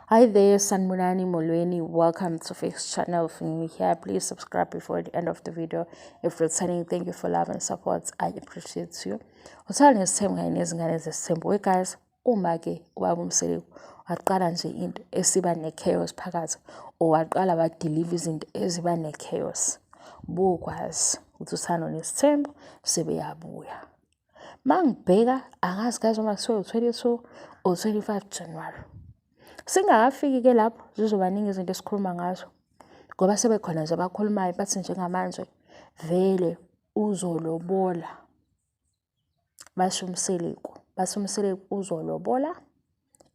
Hi there, Sanbonani Molweni. Welcome to Fix Channel. If you're new here, please subscribe before the end of the video. If returning, thank you for love and support. I appreciate you. Uthando nesithembu kanye nezingane zesithembu. We guys, uma-ke ubaba uMseleku waqala nje into esiba ne-chaos phakathi or waqala wadiliva izinto eziba ne-chaos, bokwazi ukuthi uthando nesithembu sebeyabuya. Mangibheka angazi guys noma kuthiwa u-22 or 25 January. Singakafiki-ke lapho zizoba ningi izinto esikhuluma ngazo ngoba sebekhona nje abakhulumayo bathi njengamanje vele uzolobola. Basho uMseleku, bathi uMseleku uzolobola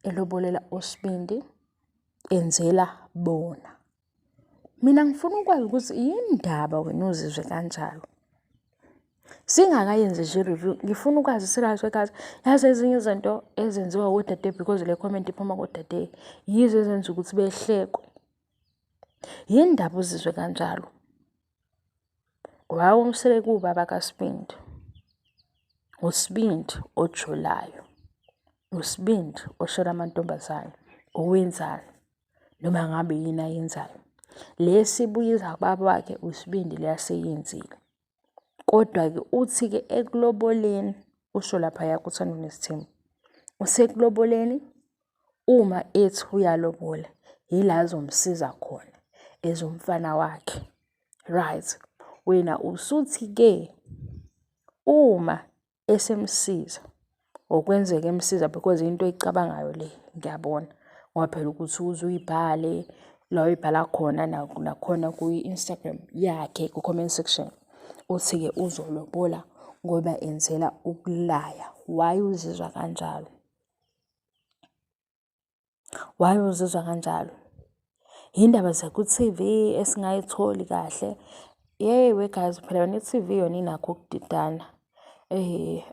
elobolela uSibindi enzela bona. Mina ngifuna ukwazi ukuthi yini ndaba wena uzizwe kanjalo. Singakayenzi nje i-review, ngifuna ukwazi serious guys. Yazi ezinye izinto ezenziwa odade because le comment iphuma kodade yizo ezenza ukuthi behlekwe. Yini ndaba uzizwe kanjalo? Wawu uMseleku uwubaba kaSibindi. USibindi ojolayo. USibindi oshela amantombazane. Owenzani? Noma ngabe yini ayenzayo. Le esibuyiza kubaba wakhe uSibindi le aseyenzile. Kodwa-ke uthi-ke ekuloboleni, usho laphaya kuThando Nesithembu, usekuloboleni uma ethi uyalobola yila azomsiza khona as umfana wakhe. Right, wena usuthi-ke uma esemsiza or kwenzeka emsiza because into oyicabangayo le ngiyabona ngoba phela ukuthi uze uyibhale la uyibhala khona nakhona kwi-Instagram yakhe ku-comment section uthi-ke uzolobola ngoba enzela ukulaya. Why uzizwa kanjalo? Why uzizwa kanjalo? Yindaba zaku-T_V esingayitholi kahle. Yeyi we guys, phela yona i-T_V yona inakho ukudidana.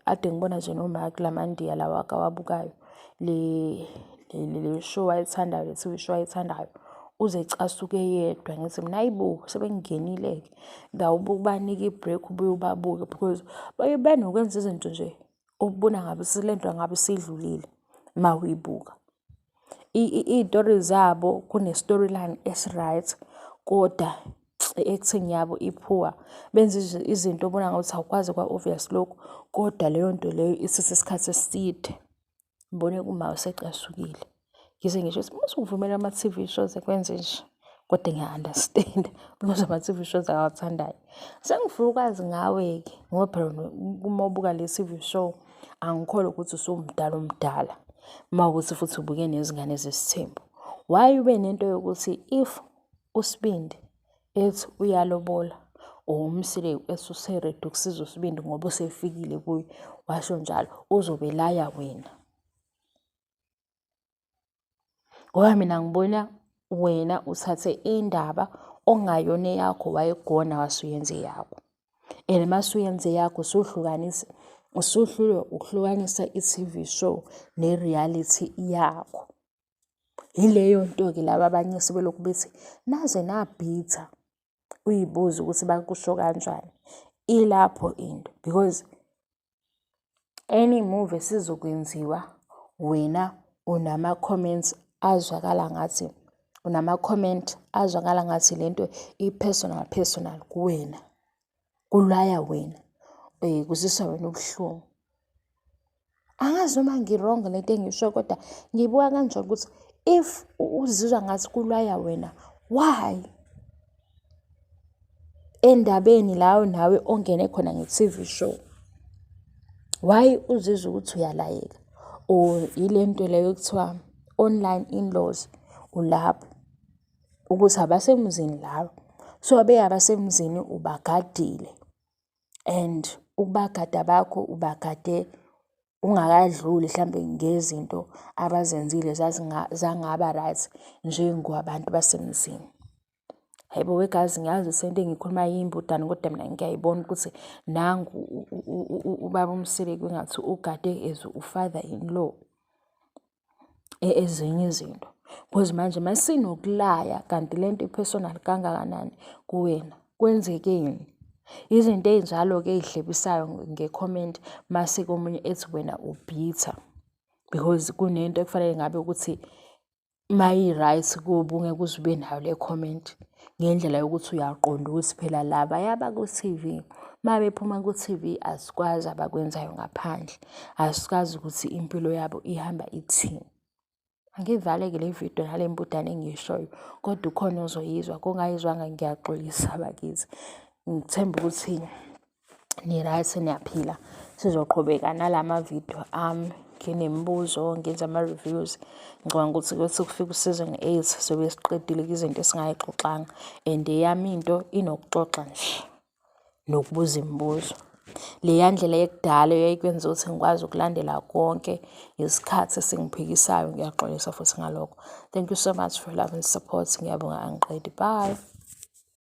Ade ngibona nje noma kulamandiya lawa akawabukayo le le show ayithandayo, le T_V show ayithandayo, uze ecasuke yedwa. Ngithi mina hhayi bo, sebengingenile-ke. Ngawubanike i-break ubuye ubabuke because baye banokwenza izinto nje okubona ngabe le nto ngabe isidlulile uma uyibuka. Iy'tori zabo kune-storyline esi-right kodwa i-acting yabo i-poor. Benza izinto obona ngathi awukwazi kwa-obvious lokhu kodwa leyo nto leyo ithatha isikhathi eside. Ngibone uma usecasukile. Ngize ngisho ukuthi musa ukuvumela ama-T_V shows ekwenze nje. Kodwa ngiya-understand-a because ama-T_V shows awathandayo. Sengifuna ukwazi ngawe-ke ngoba phela uma ubuka le T_V show angikholwa ukuthi usumdala omdala uma kuwukuthi futhi ubuke nezingane zesithembu. Why ube nento yokuthi if uSibindi ethi uyalobola or uMseleku ethi use-ready ukusiza uSibindi ngoba usefikile kuye washo njalo uzobe elaya wena. Ngoba mina ngibona wena uthathe indaba okungayona eyakho wayigona wase uyenza eyakho. And mase uyenza eyakho usuhlukanisa, usuhlulwe ukuhlukanisa i-T_V show ne-reality yakho. Yileyo nto-ke laba abanye sebelokhu bethi naze nabhitha, uy'buze ukuthi bakusho kanjani. Ilapho into because any move esizokwenziwa wena unama-comments azwakala ngathi unama-comment azwakala ngathi lento i-personal personal kuwena, kulaya wena, kuzwisa wena ubuhlungu. Angazi noma ngi-wrong lento engiyishoyo kodwa ngiyibuka kanjalo ukuthi if uzizwa ngathi kulaya wena, why? Endabeni la nawe ongene khona nge-T_V show, why uzizwa ukuthi uyalayeka or ile nto leyo ekuthiwa online in-laws ulapho ukuthi abasemzini laba. So abasemzini ubagadile and ukubagada bakho ubagade ungakadluli hlampe ngezinto abazenzile zangaba right njengabantu basemzini. Hhayi bo we guys, ngiyazi ukuthi lento engiyikhulumayo iyimbudane kodwa mina ngiyayibona ukuthi nangu ubaba uMseleku engathi ugade as u-father in law ezinye izinto. Because manje masinokulaya kanti lento i-personal kangakanani kuwena, kwenzekeni? Izinto ey'njalo-ke ey'hlebisayo nge-comment mase komunye ethi wena u-bitter because kunento ekufanele ngabe ukuthi Mayi-right kubo ungeke uze ube nayo le comment ngendlela yokuthi uyaqonda ukuthi phela labaya baku-T_V uma bephuma ku-T_V asikwazi abakwenzayo ngaphandle, asikwazi ukuthi impilo yabo ihamba ithini. Angiyivale-ke le vidiyo ngale mbudane engiyishoyo kodwa ukhona ozoyizwa, kongayizwanga ngiyaxolisa bakithi. Ngithemba ukuthi ni-right niyaphila. Sizoqhubeka nala mavidiyo ami nginemibuzo ngenze ama-reviews. Ngicabanga ukuthi kuyothi kufika u-season 8 sobe siqedile izinto esingayixoxanga and eyami into inokuxoxa nje nokubuza imibuzo. Leya ndlela yakudala eyayikwenza ukuthi ngikwazi ukulandela konke ngesikhathi esingiphikisayo ngiyaxolisa futhi ngalokho. Thank you so much for love and support. Ngiyabonga angiqedi. Bye.